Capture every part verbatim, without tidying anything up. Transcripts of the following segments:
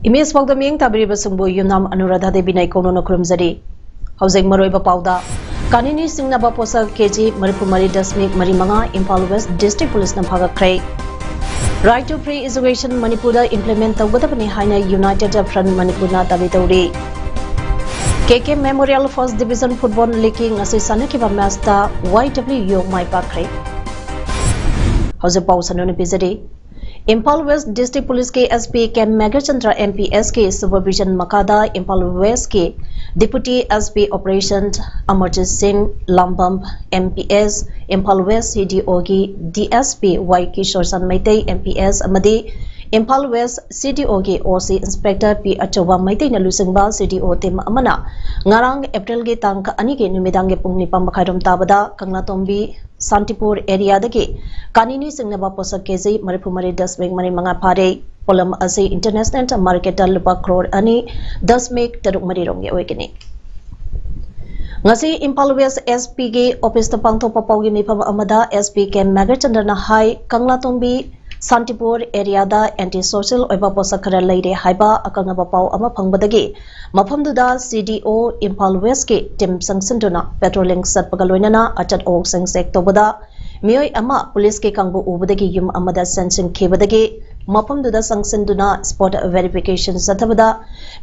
Image ꯄꯥꯎꯗꯝ ꯌꯦꯡ ꯇꯥꯕꯤꯔꯤꯕꯁꯤꯡꯕꯨ ꯌꯨꯝꯅꯥꯝ ꯑꯅꯨꯔꯥꯙꯥ ꯗꯦꯕꯤꯅ ꯏꯀꯣꯛꯅꯅ ꯈꯨꯔꯨꯝꯖꯔꯤ꯫ ꯍꯧꯖꯤꯛ ꯃꯔꯨꯑꯣꯏꯕ ꯄꯥꯎꯗ, ꯀꯥꯅꯤꯅꯤ ꯆꯤꯡꯅꯕ ꯄꯣꯠꯁꯛ ꯀꯦꯖꯤ ꯃꯔꯤꯐꯨ ꯃꯔꯤ ꯗꯁꯃꯤꯛ ꯃꯔꯤ ꯃꯉꯥ ꯏꯝꯐꯥꯜ ꯋꯦꯁ ꯗꯤꯁꯇ꯭ꯔꯤꯛ ꯄꯨꯂꯤꯁꯅ ꯐꯥꯒꯠꯈ꯭ꯔꯦ꯫ Right to Free Education ꯃꯅꯤꯄꯨꯔꯗ implement ꯇꯧꯒꯗꯕꯅꯤ ꯍꯥꯏꯅ United Front ꯃꯅꯤꯄꯨꯔꯅ ꯗꯥꯕꯤ ꯇꯧꯔꯤ꯫ ꯀꯦ ꯀꯦ Memorial First Division Football Leagueꯀꯤ ꯉꯁꯤ ꯁꯥꯟꯅꯈꯤꯕ ꯃꯦꯆꯇ ꯋꯥꯏ ꯗꯕ꯭ꯂꯤꯌꯨ ꯌꯨ ꯃꯥꯏ ꯄꯥꯛꯈ꯭ꯔꯦ꯫ ꯍꯧꯖꯤꯛ ꯄꯥꯎ ꯁꯟꯗꯣꯛꯅ ꯄꯤꯖꯔꯤ꯫ ꯏꯝꯐꯥꯜ ꯋꯦꯁ ꯗꯤꯁꯇ꯭ꯔꯤꯛ ꯄꯨꯂꯤꯁꯀꯤ S P K Meghachandra M P ꯑꯦꯁꯀꯤ supervision ꯃꯈꯥꯗ ꯏꯝꯐꯥꯜ ꯋꯦꯁꯀꯤ Deputy S P Operation Amarjit Singh Lambam M P S, Imphal west C D ꯑꯣꯒꯤ ꯗꯤ ꯑꯦꯁ ꯄꯤ ꯋꯥꯏ ꯀꯤꯁꯣꯔꯆꯟ ꯃꯩꯇꯩ ꯑꯦꯝ ꯄꯤ ꯑꯦꯁ ꯑꯃꯗꯤ ꯏꯝꯐꯥꯜ ꯋꯦꯁ ꯁꯤ ꯗꯤ ꯑꯣꯒꯤ ꯑꯣ ꯁꯤ ꯏꯟꯁꯄꯦꯛꯇꯔ ꯄꯤ ꯑꯆꯧꯕ ꯃꯩꯇꯩꯅ ꯂꯨꯆꯤꯡꯕ ꯁꯤ ꯗꯤ ꯑꯣ ꯇꯤꯝ ꯑꯃꯅ ꯉꯔꯥꯡ ꯑꯦꯄ꯭ꯔꯤꯜꯒꯤ ꯇꯥꯡ ꯑꯅꯤꯒꯤ ꯅꯨꯃꯤꯗꯥꯡꯒꯤ ꯄꯨꯡ ꯅꯤꯄꯥꯟ ꯃꯈꯥꯏꯔꯣꯝ ꯇꯥꯕꯗ ꯀꯪꯂꯥꯇꯣꯡꯕꯤ ꯁꯥꯟꯇꯤꯄꯨꯔ ꯑꯦꯔꯤꯌꯥꯗꯒꯤ ꯀꯥꯅꯤꯅꯤ ꯆꯤꯡꯅꯕ ꯄꯣꯠꯁꯛ ꯀꯦꯖꯤ ꯃꯔꯤꯐꯨ ꯃꯔꯤ ꯗꯁꯃꯤꯛ ꯃꯔꯤ ꯃꯉꯥ ꯐꯥꯔꯦ꯫ ꯄꯣꯠꯂꯝ ꯑꯁꯤ ꯏꯟꯇꯔꯅꯦꯁꯅꯦꯜ ꯃꯥꯔꯀꯦꯠꯇ ꯂꯨꯄꯥ ꯀ꯭ꯔꯣꯔ ꯑꯅꯤ ꯗꯁꯃꯤꯛ ꯇꯔꯨꯛ ꯃꯔꯤ ꯔꯣꯝꯒꯤ ꯑꯣꯏꯒꯅꯤ꯫ ꯉꯁꯤ ꯏꯝꯐꯥꯜ ꯋꯦꯁ ꯑꯦꯁ ꯄꯤꯒꯤ ꯑꯣꯐꯤꯁꯇ ꯄꯥꯡꯊꯣꯛꯄ ꯄꯥꯎꯒꯤ ꯃꯤꯐꯝ ꯑꯃꯗ ꯑꯦꯁ ꯄꯤ ꯀꯦ ꯃꯦꯘꯆꯟꯗ꯭ꯔꯅ ꯍꯥꯏ, ꯀꯪꯂꯥꯇꯣꯡꯕꯤ ꯁꯥꯟꯇꯤꯄꯨꯔ ꯑꯦꯔꯤꯌꯥꯗ anti social ꯑꯣꯏꯕ ꯄꯣꯠꯁꯛ ꯈꯔ ꯂꯩꯔꯦ ꯍꯥꯏꯕ ꯑꯀꯛꯅꯕ ꯄꯥꯎ ꯑꯃ ꯐꯪꯕꯗꯒꯤ ꯃꯐꯝꯗꯨꯗ ꯁꯤ ꯗꯤ ꯑꯣ ꯏꯝꯐꯥꯜ ꯋꯦꯁꯀꯤ ꯇꯤꯝ ꯆꯪꯁꯤꯟꯗꯨꯅ ꯄꯦꯇ꯭ꯔꯣꯂꯤꯡ ꯆꯠꯄꯒ ꯂꯣꯏꯅꯅ ꯑꯆꯠ ꯑꯋꯣꯛꯁꯤꯡ ꯆꯦꯛ ꯇꯧꯕꯗ ꯃꯤꯑꯣꯏ ꯑꯃ ꯄꯨꯂꯤꯁꯀꯤ ꯀꯥꯡꯕꯨ ꯎꯕꯗꯒꯤ ꯌꯨꯝ ꯑꯃꯗ ꯆꯦꯟꯁꯤꯟꯈꯤꯕꯗꯒꯤ ꯃꯐꯝꯗꯨꯗ ꯆꯪꯁꯤꯟꯗꯨꯅ spot verification ꯆꯠꯊꯕꯗ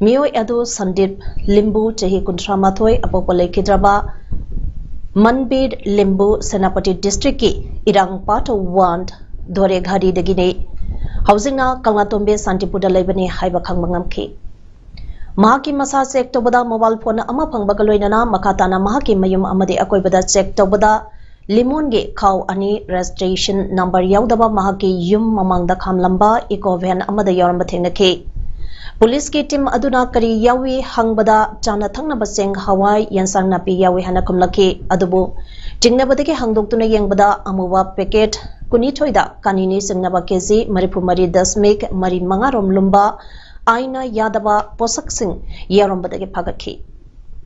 ꯃꯤꯑꯣꯏ ꯑꯗꯨ ꯁꯟꯗꯤꯞ ꯂꯤꯝꯕꯨ, ꯆꯍꯤ ꯀꯨꯟꯊ꯭ꯔꯥ ꯃꯥꯊꯣꯏ, ꯑꯄꯣꯛꯄ ꯂꯩꯈꯤꯗ꯭ꯔꯕ ꯃꯟꯕꯤꯔ ꯂꯤꯝꯕꯨ, ꯁꯦꯅꯥꯄꯇꯤ ꯗꯤꯁꯇ꯭ꯔꯤꯛꯀꯤ ꯏꯔꯥꯡꯄꯥꯠ ꯋꯥꯟ ꯗꯣꯔꯦꯘꯥꯔꯤꯗꯒꯤꯅꯤ꯫ ꯍꯧꯖꯤꯛꯅ ꯀꯪꯂꯥꯇꯣꯝꯕꯤ ꯁꯥꯟꯇꯤꯄꯨꯔꯗ ꯂꯩꯕꯅꯤ ꯍꯥꯏꯕ ꯈꯪꯕ ꯉꯝꯈꯤ꯫ ꯃꯍꯥꯛꯀꯤ ꯃꯁꯥ ꯆꯦꯛ ꯇꯧꯕꯗ ꯃꯣꯕꯥꯏꯜ ꯐꯣꯟ ꯑꯃ ꯐꯪꯕꯒ ꯂꯣꯏꯅꯅ ꯃꯈꯥ ꯇꯥꯅ ꯃꯍꯥꯛꯀꯤ ꯃꯌꯨꯝ ꯑꯃꯗꯤ ꯑꯀꯣꯏꯕꯗ ꯆꯦꯛ ꯇꯧꯕꯗ ꯂꯤꯃꯣꯟꯒꯤ ꯈꯥꯎ ꯑꯅꯤ registration number ꯌꯥꯎꯗꯕ ꯃꯍꯥꯛꯀꯤ ꯌꯨꯝ ꯃꯃꯥꯡꯗ ꯈꯥꯝꯂꯝꯕ eco van ꯑꯃꯗ ꯌꯥꯎꯔꯝꯕ ꯊꯦꯡꯅꯈꯤ꯫ ꯄꯨꯂꯤꯁꯀꯤ team ꯑꯗꯨꯅ ꯀꯔꯤ ꯌꯥꯎꯏ ꯍꯪꯕꯗ ꯆꯥꯅ ꯊꯛꯅꯕ ꯆꯦꯡ, ꯍꯋꯥꯏ, ꯌꯦꯟꯁꯥꯡ ꯅꯥꯄꯤ ꯌꯥꯎꯏ ꯍꯥꯏꯅ ꯈꯨꯝꯂꯛꯈꯤ꯫ ꯑꯗꯨꯕꯨ ꯆꯤꯡꯅꯕꯗꯒꯤ ꯍꯥꯡꯗꯣꯛꯇꯨꯅ ꯌꯦꯡꯕꯗ ꯑꯃꯨꯕ packet ꯀꯨꯟꯅꯤꯊꯣꯏꯗ ꯀꯥꯅꯤꯅꯤ ꯆꯤꯡꯅꯕ KG ꯃꯔꯤꯐꯨ ꯃꯔꯤ ꯗꯁꯃꯤꯛ ꯃꯔꯤ ꯃꯉꯥ ꯔꯣꯝ ꯂꯨꯝꯕ ꯑꯥꯏꯟꯅ ꯌꯥꯗꯕ ꯄꯣꯠꯁꯛꯁꯤꯡ ꯌꯥꯎꯔꯝꯕꯗꯒꯤ ꯐꯥꯒꯠꯈꯤ꯫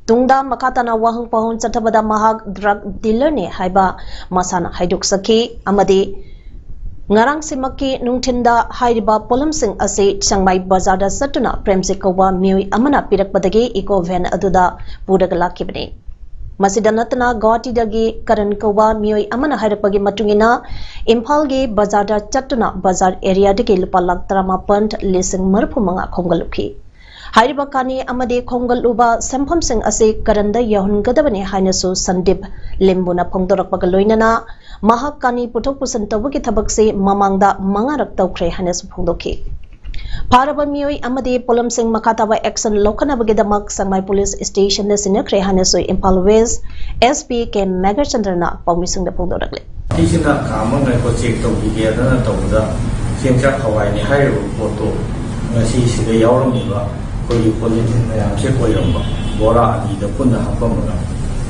ꯇꯨꯡꯗ ꯃꯈꯥ ꯇꯥꯅ ꯋꯥꯍꯪ ꯄꯥꯎꯍꯪ ꯆꯠꯊꯕꯗ ꯃꯍꯥꯛ drug dealerꯅꯤ ꯍꯥꯏꯕ ꯃꯁꯥꯅ ꯍꯥꯏꯗꯣꯛꯆꯈꯤ ꯑꯃꯗꯤ ꯉꯔꯥꯡꯁꯤꯃꯛꯀꯤ ꯅꯨꯡꯊꯤꯟꯗ ꯍꯥꯏꯔꯤꯕ ꯄꯣꯠꯂꯝꯁꯤꯡ ꯑꯁꯤ ꯁꯦꯡꯃꯥꯏ ꯕꯖꯥꯔꯗ ꯆꯠꯇꯨꯅ ꯄ꯭ꯔꯦꯝꯖꯤꯠ ꯀꯧꯕ ꯃꯤꯑꯣꯏ ꯑꯃꯅ ꯄꯤꯔꯛꯄꯗꯒꯤ eco van ꯑꯗꯨꯗ ꯄꯨꯔꯒ ꯂꯥꯛꯈꯤꯕꯅꯤ꯫ ꯃꯁꯤꯗ ꯅꯠꯇꯅ ꯒꯨꯋꯥꯍꯥꯇꯤꯗꯒꯤ ꯀꯔꯟ ꯀꯧꯕ ꯃꯤꯑꯣꯏ ꯑꯃꯅ ꯍꯥꯏꯔꯛꯄꯒꯤ ꯃꯇꯨꯡ ꯏꯟꯅ ꯏꯝꯐꯥꯜꯒꯤ ꯕꯖꯥꯔꯗ ꯆꯠꯇꯨꯅ ꯕꯖꯥꯔ areaꯗꯒꯤ ꯂꯨꯄꯥ ꯂꯥꯈ ꯇꯔꯥꯃꯥꯄꯟ ꯂꯤꯁꯤꯡ ꯃꯔꯤꯐꯨ ꯃꯉꯥ ꯈꯣꯝꯒꯠꯂꯨꯈꯤ꯫ ꯍꯥꯏꯔꯤꯕ ꯀꯥꯅꯤ ꯑꯃꯗꯤ ꯈꯣꯝꯒꯠꯂꯨꯕ ꯁꯦꯟꯐꯝꯁꯤꯡ ꯑꯁꯤ ꯀꯔꯟꯗ ꯌꯧꯍꯟꯒꯗꯕꯅꯤ ꯍꯥꯏꯅꯁꯨ ꯁꯟꯗꯤꯞ ꯂꯤꯝꯕꯨꯅ ꯐꯣꯡꯗꯣꯔꯛꯄꯒ ꯂꯣꯏꯅꯅ ꯃꯍꯥꯛ ꯀꯥꯅꯤ ꯄꯨꯊꯣꯛ ꯄꯨꯁꯤꯟ ꯇꯧꯕꯒꯤ ꯊꯕꯛꯁꯤ ꯃꯃꯥꯡꯗ ꯃꯉꯥꯔꯛ ꯇꯧꯈ꯭ꯔꯦ ꯍꯥꯏꯅꯁꯨ ꯐꯣꯡꯗꯣꯛꯈꯤ꯫ ꯐꯥꯔꯕ ꯃꯤꯑꯣꯏ ꯑꯃꯗꯤ ꯄꯣꯠꯂꯝꯁꯤꯡ ꯃꯈꯥ ꯇꯥꯕ action ꯂꯧꯈꯠꯅꯕꯒꯤꯗꯃꯛ ꯁꯦꯡꯃꯥꯏ ꯄꯨꯂꯤꯁ stationꯗ ꯁꯤꯟꯅꯈ꯭ꯔꯦ ꯍꯥꯏꯅꯁꯨ ꯏꯝꯐꯥꯜ West SP ꯀꯦ ꯃꯦꯘꯆꯟꯗ꯭ꯔꯅ ꯄꯥꯎꯃꯤꯁꯤꯡꯗ ꯐꯣꯡꯗꯣꯔꯛꯂꯤ꯫ ꯑꯩꯁꯤꯅ ꯈꯥꯝꯃ ꯉꯥꯏꯈꯣ, check ꯇꯧꯈꯤꯒꯦꯗꯅ ꯇꯧꯕꯗ ꯆꯦꯡꯆꯥꯛ ꯍꯋꯥꯏꯅꯤ ꯍꯥꯏꯔꯤꯕ ꯄꯣꯠꯇꯣ ꯉꯁꯤ ꯁꯤꯗ ꯌꯥꯎꯔꯝꯃꯤꯕ ꯑꯩꯈꯣꯏꯒꯤ polythene ꯃꯌꯥꯝꯁꯦ ꯑꯣꯏꯔꯝꯕ, ꯕꯣꯔꯥ ꯑꯅꯤꯗ ꯄꯨꯟꯅ ꯍꯥꯞꯄꯝꯃꯒ꯫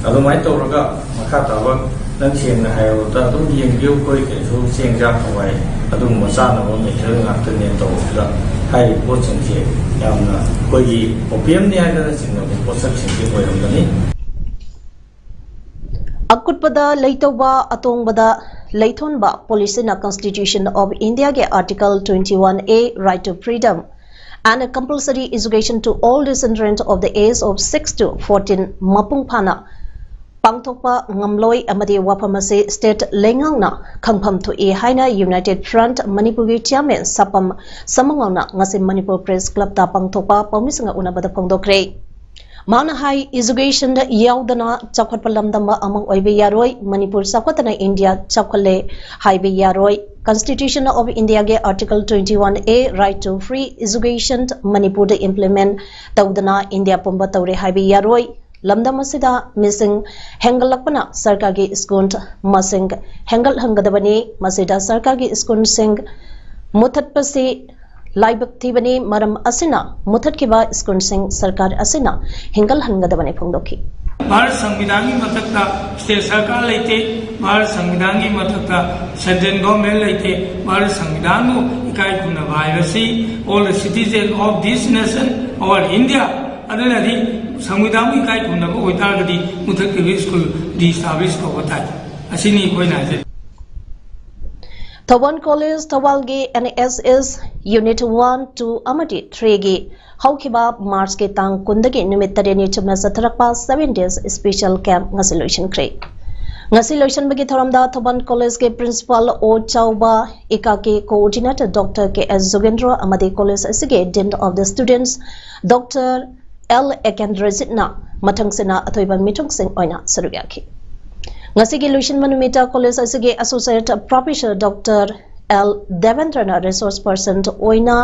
ꯑꯗꯨꯃꯥꯏꯅ ꯇꯧꯔꯒ ꯃꯈꯥ ꯇꯥꯕ ꯅꯪ ꯁꯦꯡꯅ ꯍꯥꯏꯔꯕꯗ ꯑꯗꯨꯝ ꯌꯦꯡꯕꯤꯌꯨ, ꯑꯩꯈꯣꯏ ꯀꯩꯁꯨ ꯆꯦꯡ ꯆꯥꯛ ꯍꯋꯥꯏ ꯑꯗꯨꯒꯨꯝꯕ ꯆꯥꯅꯕ material ꯉꯥꯛꯇꯅꯦ ꯇꯧꯕꯁꯤꯗ ꯍꯥꯏꯔꯤꯕ ꯄꯣꯠꯁꯤꯡꯁꯦ ꯌꯥꯝꯅ ꯑꯩꯈꯣꯏꯒꯤ opiumꯅꯤ ꯍꯥꯏꯗꯅ ꯆꯤꯡꯅꯕ ꯄꯣꯠꯁꯛꯁꯤꯡꯁꯦ ꯑꯣꯏꯔꯝꯒꯅꯤ꯫ ꯑꯀꯨꯠꯄꯗ ꯂꯩꯇꯧꯕ ꯑꯇꯣꯡꯕꯗ ꯂꯩꯊꯣꯟꯕ policyꯅ Constitution of Indiaꯒꯤ Article twenty one A, right to freedom and compulsory education to all the children of the age of six to fourteen ꯃꯄꯨꯡ ꯐꯥꯅ ꯄꯥꯡꯊꯣꯛꯄ ꯉꯝꯂꯣꯏ ꯑꯃꯗꯤ ꯋꯥꯐꯝ ꯑꯁꯤ state ꯂꯩꯉꯥꯛꯅ ꯈꯪꯐꯝ ꯊꯣꯛꯏ ꯍꯥꯏꯅ United Front ꯃꯅꯤꯄꯨꯔꯒꯤ chairman ꯁꯥꯄꯝ ꯁꯃꯨꯉꯥꯎꯅ ꯉꯁꯤ ꯃꯅꯤꯄꯨꯔ Press Clubꯇ ꯄꯥꯡꯊꯣꯛꯄ ꯄꯥꯎꯃꯤꯁꯤꯡꯒ ꯎꯅꯕꯗ ꯐꯣꯡꯗꯣꯛꯈ꯭ꯔꯦ꯫ ꯃꯍꯥꯛꯅ ꯍꯥꯏ, education ꯌꯥꯎꯗꯅ ꯆꯥꯎꯈꯠꯄ ꯂꯝꯗꯝ ꯑꯃ ꯑꯣꯏꯕ ꯌꯥꯔꯣꯏ, ꯃꯅꯤꯄꯨꯔ ꯆꯥꯎꯈꯠꯇꯅ India ꯆꯥꯎꯈꯠꯂꯦ ꯍꯥꯏꯕ ꯌꯥꯔꯣꯏ꯫ Constitution of Indiaꯒꯤ Article twenty one A, right to free education ꯃꯅꯤꯄꯨꯔꯗ implement ꯇꯧꯗꯅ India ꯄꯨꯝꯕ ꯇꯧꯔꯦ ꯍꯥꯏꯕ ꯌꯥꯔꯣꯏ꯫ ꯂꯝꯗꯝ ꯑꯁꯤꯗ ꯃꯤꯁꯤꯡ ꯍꯦꯟꯒꯠꯂꯛꯄꯅ ꯁꯔꯀꯥꯔꯒꯤ ꯁ꯭ꯀꯨꯜ ꯃꯁꯤꯡ ꯍꯦꯟꯒꯠꯍꯟꯒꯗꯕꯅꯤ꯫ ꯃꯁꯤꯗ ꯁꯔꯀꯥꯔꯒꯤ ꯁ꯭ꯀꯨꯜꯁꯤꯡ ꯃꯨꯊꯠꯄꯁꯤ ꯂꯥꯏꯕꯛ ꯊꯤꯕꯅꯤ꯫ ꯃꯔꯝ ꯑꯁꯤꯅ ꯃꯨꯊꯠꯈꯤꯕ ꯁ꯭ꯀꯨꯜꯁꯤꯡ ꯁꯔꯀꯥꯔ ꯑꯁꯤꯅ ꯍꯦꯟꯒꯠꯍꯟꯒꯗꯕꯅꯤ ꯐꯣꯡꯗꯣꯛꯈꯤ꯫ ꯚꯥꯔꯠ ꯁꯪꯕꯤꯙꯥꯟꯒꯤ ꯃꯊꯛꯇ ꯁ꯭ꯇꯦꯠ ꯁꯔꯀꯥꯔ ꯂꯩꯇꯦ꯫ ꯚꯥꯔꯠ ꯁꯪꯕꯤꯙꯥꯟꯒꯤ ꯃꯊꯛꯇ ꯁꯦꯟꯇ꯭ꯔꯦꯜ ꯒꯣꯔꯃꯦꯟ ꯂꯩꯇꯦ꯫ ꯚꯥꯔꯠ ꯁꯪꯕꯤꯙꯥꯟꯕꯨ ꯏꯀꯥꯏ ꯈꯨꯝꯅꯕ ꯍꯥꯏꯕꯁꯤ all the citizen of this nation, our India, ꯑꯗꯨꯅꯗꯤ ꯁꯪꯕꯤꯙꯥꯟꯕꯨ ꯏꯀꯥꯏ ꯈꯨꯝꯅꯕ ꯑꯣꯏꯇꯥꯔꯒꯗꯤ ꯃꯨꯊꯠꯈꯤꯕ ꯁ꯭ꯀꯨꯜ ꯔꯤꯏꯁꯇꯥꯕ꯭ꯂꯤꯁ ꯇꯧꯕ ꯇꯥꯏ꯫ ꯑꯁꯤꯅꯤ ꯑꯩꯈꯣꯏꯅ ꯍꯥꯏꯖꯔꯤ꯫ ꯊꯧꯕꯥꯜ ꯀꯣꯂꯦꯖ ꯊꯧꯕꯥꯜꯒꯤ N S S Unit one, two ꯑꯃꯗꯤ three ꯒꯤ ꯍꯧꯈꯤꯕ ꯃꯥꯔꯆꯀꯤ ꯇꯥꯡ ꯀꯨꯟꯗꯒꯤ ꯅꯨꯃꯤꯠ ꯇꯔꯦꯠꯅꯤ ꯆꯨꯞꯅ ꯆꯠꯊꯔꯛꯄ seven days special camp ꯉꯁꯤ ꯂꯣꯏꯁꯤꯟꯈ꯭ꯔꯦ꯫ ꯉꯁꯤ ꯂꯣꯏꯁꯤꯟꯕꯒꯤ ꯊꯧꯔꯝꯗ ꯊꯧꯕꯥꯜ ꯀꯣꯂꯦꯖꯀꯤ principal ꯑꯣ ꯆꯥꯎꯕ, ꯏꯀꯥꯒꯤ coordinator Doctor K S ꯖꯨꯒꯦꯟꯗ꯭ꯔꯣ ꯑꯃꯗꯤ ꯀꯣꯂꯦꯖ ꯑꯁꯤꯒꯤ Dean of the Students Doctor L ꯑꯦꯀꯦꯟꯗ꯭ꯔꯖꯤꯠꯅ ꯃꯊꯪꯁꯤꯅ ꯑꯊꯣꯏꯕ ꯃꯤꯊꯨꯡꯁꯤꯡ ꯑꯣꯏꯅ ꯁꯔꯨꯛ ꯌꯥꯈꯤ꯫ ꯉꯁꯤꯒꯤ ꯂꯣꯏꯁꯤꯟꯕ ꯅꯨꯃꯤꯠꯇ ꯀꯣꯂꯦꯖ ꯑꯁꯤꯒꯤ Associate Professor Doctor L ꯗꯦꯕꯦꯟꯗ꯭ꯔꯅ resource person ꯑꯣꯏꯅ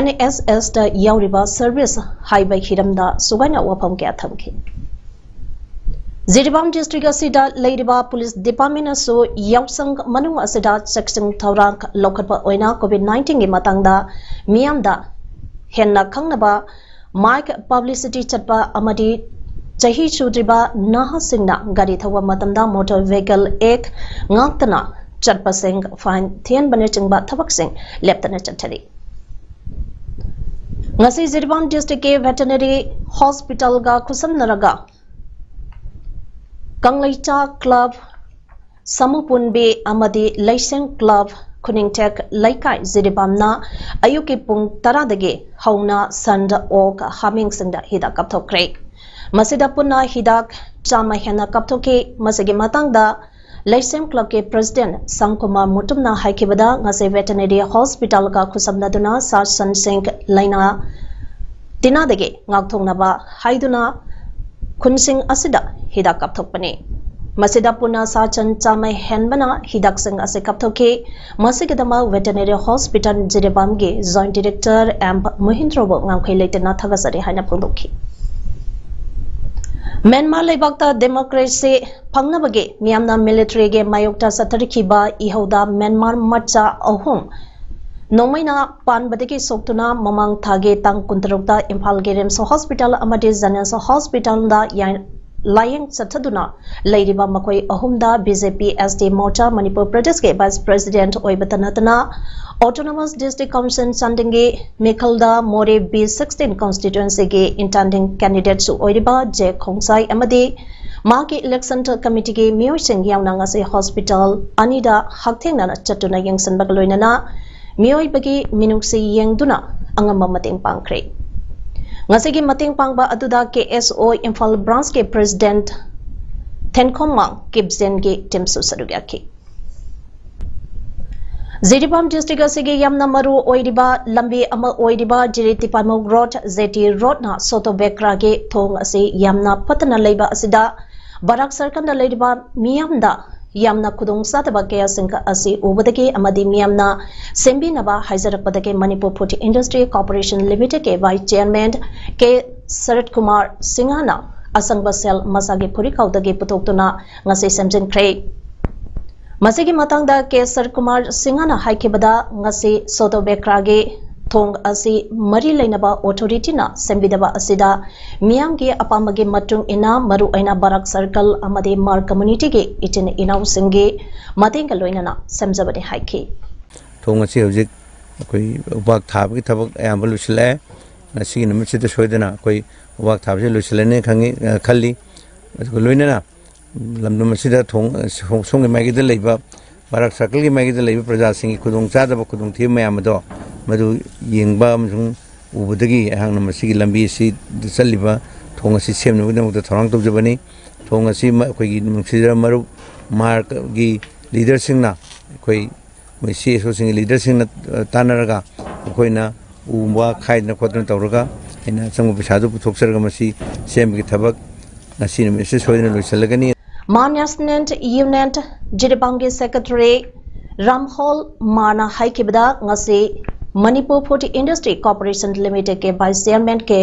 N S S ꯇ ꯌꯥꯎꯔꯤꯕ service ꯍꯥꯏꯕ ꯍꯤꯔꯝꯗ ꯁꯨꯒꯥꯏꯅ ꯋꯥꯐꯝ ꯀꯌꯥ ꯊꯝꯈꯤ꯫ ꯖꯤꯔꯤꯕꯥꯝ district ꯑꯁꯤꯗ ꯂꯩꯔꯤꯕ police department ꯅꯁꯨ ꯌꯥꯎꯁꯪ ꯃꯅꯨꯡ ꯑꯁꯤꯗ ꯆꯦꯛꯁꯤꯟ ꯊꯧꯔꯥꯡ ꯂꯧꯈꯠꯄ ꯑꯣꯏꯅ COVID nineteen ꯒꯤ ꯃꯇꯥꯡꯗ ꯃꯤꯌꯥꯝꯗ ꯍꯦꯟꯅ ꯈꯪꯅꯕ mic publicity ꯆꯠꯄ ꯑꯃꯗꯤ ꯆꯍꯤ ꯁꯨꯗ꯭ꯔꯤꯕ ꯅꯍꯥꯁꯤꯡꯅ ꯒꯥꯔꯤ ꯊꯧꯕ ꯃꯇꯝꯗ Motor Vehicle Act ꯉꯥꯛꯇꯅ ꯆꯠꯄꯁꯤꯡ fine ꯊꯤꯍꯟꯕꯅꯆꯤꯡꯕ ꯊꯕꯛꯁꯤꯡ ꯂꯦꯞꯇꯅ ꯆꯠꯊꯔꯤ꯫ ꯉꯁꯤ ꯖꯤꯔꯤꯕꯥꯝ district ꯀꯤ Veterinary Hospital ꯒ ꯈꯨꯠꯁꯝꯅꯔꯒ ꯀꯪꯂꯩꯆꯥ club, ꯁꯃꯨꯄꯨꯟꯕꯤ ꯑꯃꯗꯤ ꯂꯩꯁꯦꯡ club, ꯈꯨꯅꯤꯡꯊꯦꯛ ꯂꯩꯀꯥꯏ ꯖꯤꯔꯤꯕꯥꯝꯅ ꯑꯌꯨꯛꯀꯤ ꯄꯨꯡ ꯇꯔꯥꯗꯒꯤ ꯍꯧꯅ ꯁꯟꯗ, ꯑꯣꯛ, ꯍꯥꯃꯦꯡꯁꯤꯡꯗ ꯍꯤꯗꯥꯛ ꯀꯥꯞꯊꯣꯛꯈ꯭ꯔꯦ꯫ ꯃꯁꯤꯗ ꯄꯨꯟꯅ ꯍꯤꯗꯥꯛ ꯆꯥꯝꯃ ꯍꯦꯟꯅ ꯀꯥꯞꯊꯣꯛꯈꯤ꯫ ꯃꯁꯤꯒꯤ ꯃꯇꯥꯡꯗ ꯂꯩꯁꯦꯡ club ꯀꯤ president ꯁꯥꯝꯀꯨꯃꯥꯔ ꯃꯨꯇꯨꯝꯅ ꯍꯥꯏꯈꯤꯕꯗ, ꯉꯁꯤ Veterinary Hospital ꯒ ꯈꯨꯠꯁꯝꯅꯗꯨꯅ ꯁꯥ ꯁꯟꯁꯤꯡ ꯂꯥꯏꯅꯥ ꯇꯤꯟꯅꯥꯗꯒꯤ ꯉꯥꯛꯊꯣꯛꯅꯕ ꯍꯥꯏꯗꯨꯅ ꯈꯨꯟꯁꯤꯡ ꯑꯁꯤꯗ ꯍꯤꯗꯥꯛ ꯀꯥꯞꯊꯣꯛꯄꯅꯤ꯫ ꯃꯁꯤꯗ ꯄꯨꯟꯅ ꯁꯥ ꯁꯟ ꯆꯥꯝꯃ ꯍꯦꯟꯕꯅ ꯍꯤꯗꯥꯛꯁꯤꯡ ꯑꯁꯤ ꯀꯥꯞꯊꯣꯛꯈꯤ꯫ ꯃꯁꯤꯒꯤꯗꯃꯛ Veterinary Hospital ꯖꯤꯔꯤꯕꯥꯝꯒꯤ Joint Director M ꯃꯣꯍꯤꯟꯗ꯭ꯔꯕꯨ ꯉꯝꯈꯩ ꯂꯩꯇꯅ ꯊꯥꯒꯠꯆꯔꯤ ꯍꯥꯏꯅ ꯐꯣꯡꯗꯣꯛꯈꯤ꯫ ꯃ꯭ꯌꯥꯟꯃꯥꯔ ꯂꯩꯕꯥꯛꯇ ꯗꯦꯃꯣꯀ꯭ꯔꯦꯁꯤ ꯐꯪꯅꯕꯒꯤ ꯃꯤꯌꯥꯝꯅ ꯃꯤꯂꯤꯇꯔꯤꯒꯤ ꯃꯥꯌꯣꯛꯇ ꯆꯠꯊꯔꯛꯈꯤꯕ ꯏꯍꯧꯗ ꯃ꯭ꯌꯥꯟꯃꯥꯔ ꯃꯆꯥ ꯑꯍꯨꯝ ꯅꯣꯡꯃꯩꯅ ꯄꯥꯟꯕꯗꯒꯤ ꯁꯣꯛꯇꯨꯅ ꯃꯃꯥꯡ ꯊꯥꯒꯤ ꯇꯥꯡ ꯀꯨꯟꯇꯔꯨꯛꯇ ꯏꯝꯐꯥꯜꯒꯤ ꯔꯤꯝꯁ ꯍꯣꯁꯄꯤꯇꯥꯜ ꯑꯃꯗꯤ ꯖꯦꯅꯤꯝꯁ ꯍꯣꯁꯄꯤꯇꯥꯜꯗ ꯌꯥ-, ꯂꯥꯌꯦꯡ ꯆꯠꯊꯗꯨꯅ ꯂꯩꯔꯤꯕ ꯃꯈꯣꯏ ꯑꯍꯨꯝꯗ B J P S T Morcha Manipur ꯄ꯭ꯔꯗꯦꯁꯀꯤ ꯚꯥꯏꯁ ꯄ꯭ꯔꯦꯁꯤꯗꯦꯟꯠ ꯑꯣꯏꯕꯇ ꯅꯠꯇꯅ ꯑꯣꯇꯣꯅꯣꯃꯁ ꯗꯤꯁꯇ꯭ꯔꯤꯛ ꯀꯥꯎꯟꯁꯤꯜ ꯆꯥꯟꯗꯤꯡꯒꯤ ꯃꯤꯈꯜꯗ ꯃꯣꯔꯦ ꯕꯤ ꯁꯤꯛꯁꯇꯤꯟ ꯀꯟꯁꯇꯤꯇ꯭ꯋꯦꯟꯁꯤꯒꯤ ꯏꯟꯇꯦꯟꯗꯤꯡ ꯀꯦꯟꯗꯤꯗꯦꯠꯁꯨ ꯑꯣꯏꯔꯤꯕ ꯖꯦ ꯈꯣꯡꯁꯥꯏ ꯑꯃꯗꯤ ꯃꯍꯥꯛꯀꯤ ꯏꯂꯦꯛꯁꯟ ꯀꯃꯤꯇꯤꯒꯤ ꯃꯤꯑꯣꯏꯁꯤꯡ ꯌꯥꯎꯅ ꯉꯁꯤ ꯍꯣꯁꯄꯤꯇꯥꯜ ꯑꯅꯤꯗ ꯍꯛꯊꯦꯡꯅꯅ ꯆꯠꯇꯨꯅ ꯌꯦꯡꯁꯤꯟꯕꯒ ꯂꯣꯏꯅꯅ ꯃꯤꯑꯣꯏꯕꯒꯤ ꯃꯤꯅꯨꯡꯁꯤ ꯌꯦꯡꯗꯨꯅ ꯑꯉꯝꯕ ꯃꯇꯦꯡ ꯄꯥꯡꯈ꯭ꯔꯦ꯫ ꯉꯁꯤꯒꯤ ꯃꯇꯦꯡ ꯄꯥꯡꯕ ꯑꯗꯨꯗ ꯀꯦ ꯑꯦꯁ ꯑꯣ ꯏꯝꯐꯥꯜ ꯕ꯭ꯔꯥꯟꯁꯀꯤ ꯄ꯭ꯔꯦꯁꯤꯗꯦꯟꯠ ꯊꯦꯟꯈꯣꯝꯃꯥꯡ ꯀꯤꯞꯖꯦꯟꯒꯤ ꯇꯤꯝꯁꯨ ꯁꯔꯨꯛ ꯌꯥꯈꯤ꯫ ꯖꯤꯔꯤꯕꯥꯝ ꯗꯤꯁꯇ꯭ꯔꯤꯛ ꯑꯁꯤꯒꯤ ꯌꯥꯝꯅ ꯃꯔꯨ ꯑꯣꯏꯔꯤꯕ ꯂꯝꯕꯤ ꯑꯃ ꯑꯣꯏꯔꯤꯕ ꯖꯤꯔꯤ ꯇꯤꯄꯥꯏꯃꯨꯛ ꯔꯣꯗ, ꯖꯦ ꯇꯤ ꯔꯣꯗꯅ ꯁꯣꯇꯣ ꯕꯦꯀ꯭ꯔꯥꯒꯤ ꯊꯣꯡ ꯑꯁꯤ ꯌꯥꯝꯅ ꯐꯠꯇꯅ ꯂꯩꯕ ꯑꯁꯤꯗ ꯕꯔꯥꯛ ꯁꯔꯀꯜꯗ ꯂꯩꯔꯤꯕ ꯃꯤꯌꯥꯝꯗ ꯌꯥꯝꯅ ꯈꯨꯗꯣꯡ ꯆꯥꯗꯕ ꯀꯌꯥꯁꯤꯡ ꯑꯁꯤ ꯎꯕꯗꯒꯤ ꯑꯃꯗꯤ ꯃꯤꯌꯥꯝꯅ ꯁꯦꯝꯕꯤꯅꯕ ꯍꯥꯏꯖꯔꯛꯄꯗꯒꯤ ꯃꯅꯤꯄꯨꯔ ꯐꯨꯗ ꯏꯟꯗꯁꯇ꯭ꯔꯤ ꯀꯣꯔꯄꯣꯔꯦꯁꯟ ꯂꯤꯃꯤꯇꯦꯗꯀꯤ vice chairman K Sarat Kumar ꯁꯤꯡꯍꯅ ꯑꯁꯪꯕ ꯁꯦꯜ ꯃꯁꯥꯒꯤ ꯐꯨꯔꯤꯠꯈꯥꯎꯗꯒꯤ ꯄꯨꯊꯣꯛꯇꯨꯅ ꯉꯁꯤ ꯁꯦꯝꯖꯤꯟꯈ꯭ꯔꯦ꯫ ꯃꯁꯤꯒꯤ ꯃꯇꯥꯡꯗ ꯀꯦ ꯁꯔꯀꯨꯃꯥꯔ ꯁꯤꯡꯍꯅ ꯍꯥꯏꯈꯤꯕꯗ, ꯉꯁꯤ ꯁꯣꯇꯣ ꯕꯦꯀ꯭ꯔꯥꯒꯤ ꯊꯣꯡ ꯑꯁꯤ ꯃꯔꯤ ꯂꯩꯅꯕ ꯑꯣꯊꯣꯔꯤꯇꯤꯅ ꯁꯦꯝꯕꯤꯗꯕ ꯑꯁꯤꯗ ꯃꯤꯌꯥꯝꯒꯤ ꯑꯄꯥꯝꯕꯒꯤ ꯃꯇꯨꯡ ꯏꯟꯅ ꯃꯔꯨꯑꯣꯏꯅ ꯕꯔꯥꯛ ꯁꯔꯀꯜ ꯑꯃꯗꯤ ꯃꯥꯔ ꯀꯝꯃꯨꯅꯤꯇꯤꯒꯤ ꯏꯆꯤꯟ ꯏꯅꯥꯎꯁꯤꯡꯒꯤ ꯃꯇꯦꯡꯒ ꯂꯣꯏꯅꯅ ꯁꯦꯝꯖꯕꯅꯤ ꯍꯥꯏꯈꯤ꯫ ꯊꯣꯡ ꯑꯁꯤ ꯍꯧꯖꯤꯛ ꯑꯩꯈꯣꯏ ꯎꯄꯥꯛ ꯊꯥꯕꯒꯤ ꯊꯕꯛ ꯑꯌꯥꯝꯕ ꯂꯣꯏꯁꯤꯜꯂꯛꯑꯦ꯫ ꯉꯁꯤꯒꯤ ꯅꯨꯃꯤꯠꯁꯤꯗ ꯁꯣꯏꯗꯅ ꯑꯩꯈꯣꯏ ꯎꯄꯥꯛ ꯊꯥꯕꯁꯤ ꯂꯣꯏꯁꯤꯜꯂꯅꯤ ꯈꯪꯉꯤ, ꯑ, ꯈꯜꯂꯤ꯫ ꯑꯗꯨꯒ ꯂꯣꯏꯅꯅ ꯂꯝꯗꯝ ꯑꯁꯤꯗ ꯊꯣꯡ, ꯁꯣꯝ-, ꯁꯣꯝꯒꯤ ꯃꯥꯏꯀꯩꯗ ꯂꯩꯕ ꯕꯔꯥꯛ ꯁꯔꯀꯜꯒꯤ ꯃꯥꯏꯀꯩꯗ ꯂꯩꯕ ꯄ꯭ꯔꯖꯥꯁꯤꯡꯒꯤ ꯈꯨꯗꯣꯡꯆꯥꯗꯕ, ꯈꯨꯗꯣꯡꯊꯤꯕ ꯃꯌꯥꯝ ꯑꯗꯣ ꯃꯗꯨ ꯌꯦꯡꯕ ꯑꯃꯁꯨꯡ ꯎꯕꯗꯒꯤ ꯑꯩꯍꯥꯛꯅ ꯃꯁꯤꯒꯤ ꯂꯝꯕꯤ ꯑꯁꯤꯗ ꯆꯠꯂꯤꯕ ꯊꯣꯡ ꯑꯁꯤ ꯁꯦꯝꯅꯕꯒꯤꯗꯃꯛꯇ ꯊꯧꯔꯥꯡ ꯇꯧꯖꯕꯅꯤ꯫ ꯊꯣꯡ ꯑꯁꯤ ꯃ-, ꯑꯩꯈꯣꯏꯒꯤ ꯅꯨꯡꯁꯤꯖꯔꯕ ꯃꯔꯨꯞ ꯃꯥꯔꯒꯤ ꯂꯤꯗꯔꯁꯤꯡꯅ, ꯑꯩꯈꯣꯏ ꯃꯣꯏ ꯁꯤ ꯑꯦꯁ ꯑꯣꯁꯤꯡꯒꯤ ꯂꯤꯗꯔꯁꯤꯡꯅ, ꯑ, ꯇꯥꯟꯅꯔꯒ ꯑꯩꯈꯣꯏꯅ ꯎ ꯋꯥ ꯈꯥꯏꯗꯅ ꯈꯣꯠꯇꯅ ꯇꯧꯔꯒ ꯑꯩꯅ ꯑꯆꯪꯕ ꯄꯩꯁꯥꯗꯨ ꯄꯨꯊꯣꯛꯆꯔꯒ ꯃꯁꯤ ꯁꯦꯝꯕꯒꯤ ꯊꯕꯛ ꯉꯁꯤ ꯅꯨꯃꯤꯠꯁꯤꯗ ꯁꯣꯏꯗꯅ ꯂꯣꯏꯁꯤꯜꯂꯒꯅꯤ꯫ ꯃꯥꯟ ꯅꯦꯁꯅꯦꯜ ꯌꯨꯅꯤꯌꯟ ꯖꯤꯔꯤꯕꯥꯝꯒꯤ ꯁꯦꯀ꯭ꯔꯦꯇꯔꯤ ꯔꯥꯝꯍꯣꯜ ꯃꯥꯅ ꯍꯥꯏꯈꯤꯕꯗ, ꯉꯁꯤ Manipur Food Industry Corporation Limited ꯀꯤ Vice Chairman ꯀꯦ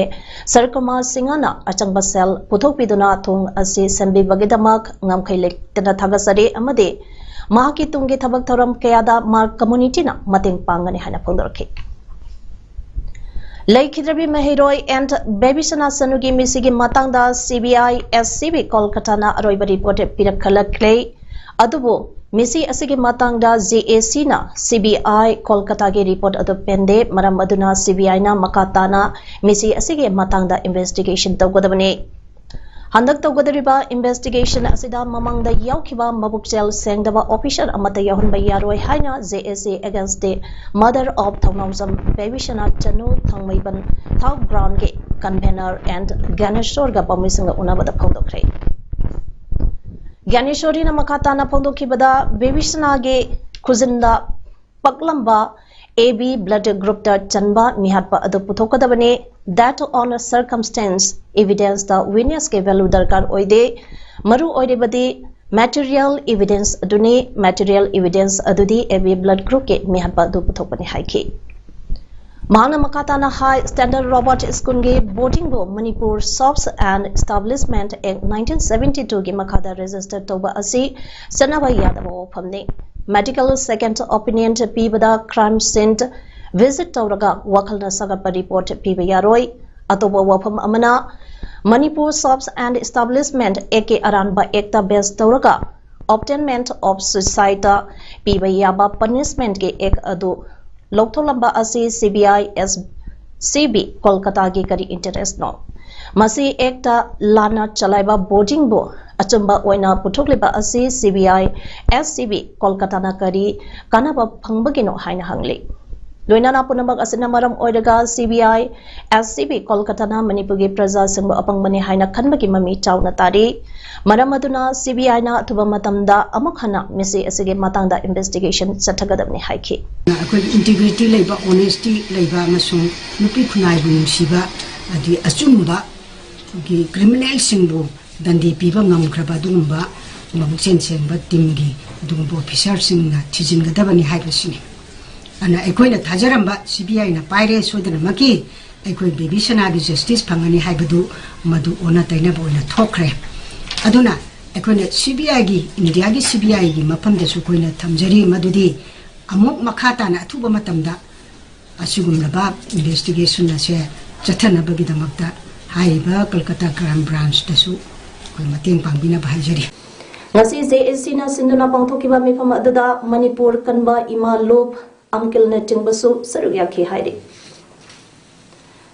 ꯁꯔꯀꯨꯃꯥꯔ ꯁꯤꯡꯍꯅ ꯑꯆꯪꯕ ꯁꯦꯜ ꯄꯨꯊꯣꯛꯄꯤꯗꯨꯅ ꯊꯣꯡ ꯑꯁꯤ ꯁꯦꯝꯕꯤꯕꯒꯤꯗꯃꯛ ꯉꯝꯈꯩ ꯂꯩꯇꯅ ꯊꯥꯒꯠꯆꯔꯤ ꯑꯃꯗꯤ ꯃꯍꯥꯛꯀꯤ ꯇꯨꯡꯒꯤ ꯊꯕꯛ ꯊꯧꯔꯝ ꯀꯌꯥꯗ ꯃꯥꯔꯛ ꯀꯝꯃ꯭ꯌꯨꯅꯤꯇꯤꯅ ꯃꯇꯦꯡ ꯄꯥꯡꯒꯅꯤ ꯍꯥꯏꯅ ꯐꯣꯡꯗꯣꯔꯛꯈꯤ꯫ ꯂꯩꯈꯤꯗ꯭ꯔꯕꯤ ꯃꯍꯩꯔꯣꯏ ꯑꯦꯟ ꯕꯦꯕꯤꯁꯅꯥ ꯁꯅꯨꯒꯤ ꯃꯤꯁꯤꯒꯤ ꯃꯇꯥꯡꯗ ꯁꯤ ꯕꯤ ꯑꯥꯏ ꯑꯦꯁ ꯁꯤ ꯕꯤ ꯀꯣꯜꯀꯇꯥꯅ ꯑꯔꯣꯏꯕ ꯔꯤꯄꯣꯔꯠ ꯄꯤꯔꯛꯈꯠꯂꯛꯂꯦ꯫ ꯑꯗꯨꯕꯨ ꯃꯤꯁꯤ ꯑꯁꯤꯒꯤ ꯃꯇꯥꯡꯗ ꯖꯦ ꯑꯦ ꯁꯤꯅ ꯁꯤ ꯕꯤ ꯑꯥꯏ ꯀꯣꯜꯀꯇꯥꯒꯤ ꯔꯤꯄꯣꯔꯠ ꯑꯗꯨ ꯄꯦꯟꯗꯦ꯫ ꯃꯔꯝ ꯑꯗꯨꯅ ꯁꯤ ꯕꯤ ꯑꯥꯏꯅ ꯃꯈꯥ ꯇꯥꯅ ꯃꯤꯁꯤ ꯑꯁꯤꯒꯤ ꯃꯇꯥꯡꯗ ꯏꯟꯚꯦꯁꯇꯤꯒꯦꯁꯟ ꯇꯧꯒꯗꯕꯅꯤ꯫ ꯍꯟꯗꯛ ꯇꯧꯒꯗꯧꯔꯤꯕ ꯏꯟꯚꯦꯁꯇꯤꯒꯦꯁꯟ ꯑꯁꯤꯗ ꯃꯃꯥꯡꯗ ꯌꯥꯎꯈꯤꯕ ꯃꯕꯨꯛꯆꯦꯜ ꯁꯦꯡꯗꯕ ꯑꯣꯐꯤꯁꯔ ꯑꯃꯠꯇ ꯌꯥꯎꯍꯟꯕ ꯌꯥꯔꯣꯏ ꯍꯥꯏꯅ ꯖꯦ ꯑꯦ ꯁꯤ against the murder of Thounaojam ꯕꯦꯕꯤꯁꯅꯥ Chanu Thangmeiband South Ground ꯒꯤ convener and ꯒ꯭ꯌꯥꯅꯦꯁꯣꯔꯒ ꯄꯥꯎꯃꯤꯁꯤꯡꯒ ꯎꯅꯕꯗ ꯐꯣꯡꯗꯣꯛꯈ꯭ꯔꯦ꯫ ꯒ꯭ꯌꯥꯅꯦꯁꯣꯔꯤꯅ ꯃꯈꯥ ꯇꯥꯅ ꯐꯣꯡꯗꯣꯛꯈꯤꯕꯗ, ꯕꯦꯕꯤꯁꯅꯥꯒꯤ ꯈꯨꯖꯤꯟꯗ ꯄꯛꯂꯝꯕ ꯑꯦ ꯕꯤ blood group ꯇ ꯆꯟꯕ ꯃꯤꯍꯥꯠꯄ ꯑꯗꯨ ꯄꯨꯊꯣꯛꯀꯗꯕꯅꯤ꯫ That on circumstance evidence ꯇ witness ꯀꯤ value ꯗꯔꯀꯥꯔ ꯑꯣꯏꯗꯦ꯫ ꯃꯔꯨ ꯑꯣꯏꯔꯤꯕꯗꯤ material evidence ꯑꯗꯨꯅꯤ꯫ Material evidence ꯑꯗꯨꯗꯤ ꯑꯦ ꯕꯤ blood group ꯀꯤ ꯃꯤꯍꯥꯠꯄ ꯑꯗꯨ ꯄꯨꯊꯣꯛꯄꯅꯤ ꯍꯥꯏꯈꯤ꯫ ꯃꯍꯥꯛꯅ ꯃꯈꯥ ꯇꯥꯅ ꯍꯥꯏ, Standard Robert School ꯒꯤ boarding ꯕꯨ Manipur Shops and Establishment Act nineteen seventy two ꯒꯤ ꯃꯈꯥꯗ register ꯇꯧꯕ ꯑꯁꯤ ꯆꯠꯅꯕ ꯌꯥꯗꯕ ꯋꯥꯐꯝꯅꯤ꯫ Medical second opinion ꯄꯤꯕꯗ crime scene visit ꯇꯧꯔꯒ ꯋꯥꯈꯜꯅ ꯁꯥꯒꯠꯄ report ꯄꯤꯕ ꯌꯥꯔꯣꯏ꯫ ꯑꯇꯣꯞꯄ ꯋꯥꯐꯝ ꯑꯃꯅ, Manipur Shops and Establishment Act ꯀꯤ ꯑꯔꯥꯟꯕ act ꯇ base ꯇꯧꯔꯒ obtainment of suicide ꯇ ꯄꯤꯕ ꯌꯥꯕ punishment ꯀꯤ act ꯑꯗꯨ ꯂꯧꯊꯣꯛꯂꯝꯕ ꯑꯁꯤ ꯁꯤ ꯕꯤ ꯑꯥꯏ ꯑꯦꯁ ꯁꯤ ꯕꯤ ꯀꯣꯜꯀꯇꯥꯒꯤ ꯀꯔꯤ interest ꯅꯣ? ꯃꯁꯤ act ꯇ ꯂꯥꯟꯅ ꯆꯂꯥꯏꯕ boarding ꯕꯨ ꯑꯆꯨꯝꯕ ꯑꯣꯏꯅ ꯄꯨꯊꯣꯛꯂꯤꯕ ꯑꯁꯤ ꯁꯤ ꯕꯤ ꯑꯥꯏ ꯑꯦꯁ ꯁꯤ ꯕꯤ ꯀꯣꯜꯀꯇꯥꯅ ꯀꯔꯤ ꯀꯥꯟꯅꯕ ꯐꯪꯕꯒꯤꯅꯣ ꯍꯥꯏꯅ ꯍꯪꯂꯤ꯫ ꯂꯣꯏꯅꯅ ꯄꯨꯝꯅꯃꯛ ꯑꯁꯤꯅ ꯃꯔꯝ ꯑꯣꯏꯔꯒ ꯁꯤ ꯕꯤ ꯑꯥꯏ ꯑꯦꯁ ꯁꯤ ꯕꯤ ꯀꯣꯜꯀꯇꯥꯅ ꯃꯅꯤꯄꯨꯔꯒꯤ ꯄ꯭ꯔꯖꯥꯁꯤꯡꯕꯨ ꯑꯄꯪꯕꯅꯤ ꯍꯥꯏꯅ ꯈꯟꯕꯒꯤ ꯃꯃꯤ ꯆꯥꯎꯅ ꯇꯥꯔꯤ꯫ ꯃꯔꯝ ꯑꯗꯨꯅ ꯁꯤ ꯕꯤ ꯑꯥꯏꯅ ꯑꯊꯨꯕ ꯃꯇꯝꯗ ꯑꯃꯨꯛ ꯍꯟꯅ ꯃꯤꯁꯤ ꯑꯁꯤꯒꯤ ꯃꯇꯥꯡꯗ investigation ꯆꯠꯊꯒꯗꯕꯅꯤ ꯍꯥꯏꯈꯤ꯫ ꯑꯩꯈꯣꯏꯒꯤ integrity ꯂꯩꯕ, honesty ꯂꯩꯕ ꯑꯃꯁꯨꯡ ꯅꯨꯄꯤ ꯈꯨꯟꯅꯥꯏꯕꯨ ꯅꯨꯡꯁꯤꯕ, ꯑꯗꯤ ꯑꯆꯨꯝꯕ ꯒꯤ criminalꯁꯤꯡꯕꯨ ꯗꯟꯗꯤ ꯄꯤꯕ ꯉꯝꯈ꯭ꯔꯕ ꯑꯗꯨꯒꯨꯝꯕ ꯃꯕꯨꯛꯆꯦꯜ ꯁꯦꯡꯕ teamꯒꯤ ꯑꯗꯨꯒꯨꯝꯕ officerꯁꯤꯡꯅ ꯊꯤꯖꯤꯟꯒꯗꯕꯅꯤ ꯍꯥꯏꯕꯁꯤꯅꯤ꯫ ꯑꯗꯨꯅ ꯑꯩꯈꯣꯏꯅ ꯊꯥꯖꯔꯝꯕ ꯁꯤ ꯕꯤ ꯑꯥꯏꯅ ꯄꯥꯏꯔꯦ, ꯁꯣꯏꯗꯅꯃꯛꯀꯤ ꯑꯩꯈꯣꯏ ꯕꯦꯕꯤ ꯁꯅꯥꯒꯤ ꯖꯁꯇꯤꯁ ꯐꯪꯒꯅꯤ ꯍꯥꯏꯕꯗꯨ ꯃꯗꯨ ꯑꯣꯟꯅ ꯇꯩꯅꯕ ꯑꯣꯏꯅ ꯊꯣꯛꯈ꯭ꯔꯦ꯫ ꯑꯗꯨꯅ ꯑꯩꯈꯣꯏꯅ ꯁꯤ ꯕꯤ ꯑꯥꯏꯒꯤ, ꯏꯟꯗꯤꯌꯥꯒꯤ ꯁꯤ ꯕꯤ ꯑꯥꯏꯒꯤ ꯃꯐꯝꯗꯁꯨ ꯑꯩꯈꯣꯏꯅ ꯊꯝꯖꯔꯤ, ꯃꯗꯨꯗꯤ ꯑꯃꯨꯛ ꯃꯈꯥ ꯇꯥꯅ ꯑꯊꯨꯕ ꯃꯇꯝꯗ ꯑꯁꯤꯒꯨꯝꯂꯕ ꯏꯟꯚꯦꯁꯇꯤꯒꯦꯁꯟ ꯑꯁꯦ ꯆꯠꯊꯅꯕꯒꯤꯗꯃꯛꯇ ꯍꯥꯏꯔꯤꯕ ꯀꯜꯀꯇꯥ ꯀ꯭ꯔꯥꯏꯝ ꯕ꯭ꯔꯥꯟꯁꯇꯁꯨ ꯑꯩꯈꯣꯏ ꯃꯇꯦꯡ ꯄꯥꯡꯕꯤꯅꯕ ꯍꯥꯏꯖꯔꯤ꯫ ꯉꯁꯤ ꯖꯦ ꯑꯦ ꯁꯤꯅ ꯁꯤꯟꯗꯨꯅ ꯄꯥꯡꯊꯣꯛꯈꯤꯕ ꯃꯤꯐꯝ ꯑꯗꯨꯗ ꯃꯅꯤꯄꯨꯔ ꯀꯟꯕ ꯏꯃꯥ ꯂꯣꯞ ꯑꯪꯀꯜꯅꯆꯤꯡꯕꯁꯨ ꯁꯔꯨꯛ ꯌꯥꯈꯤ ꯍꯥꯏꯔꯤ꯫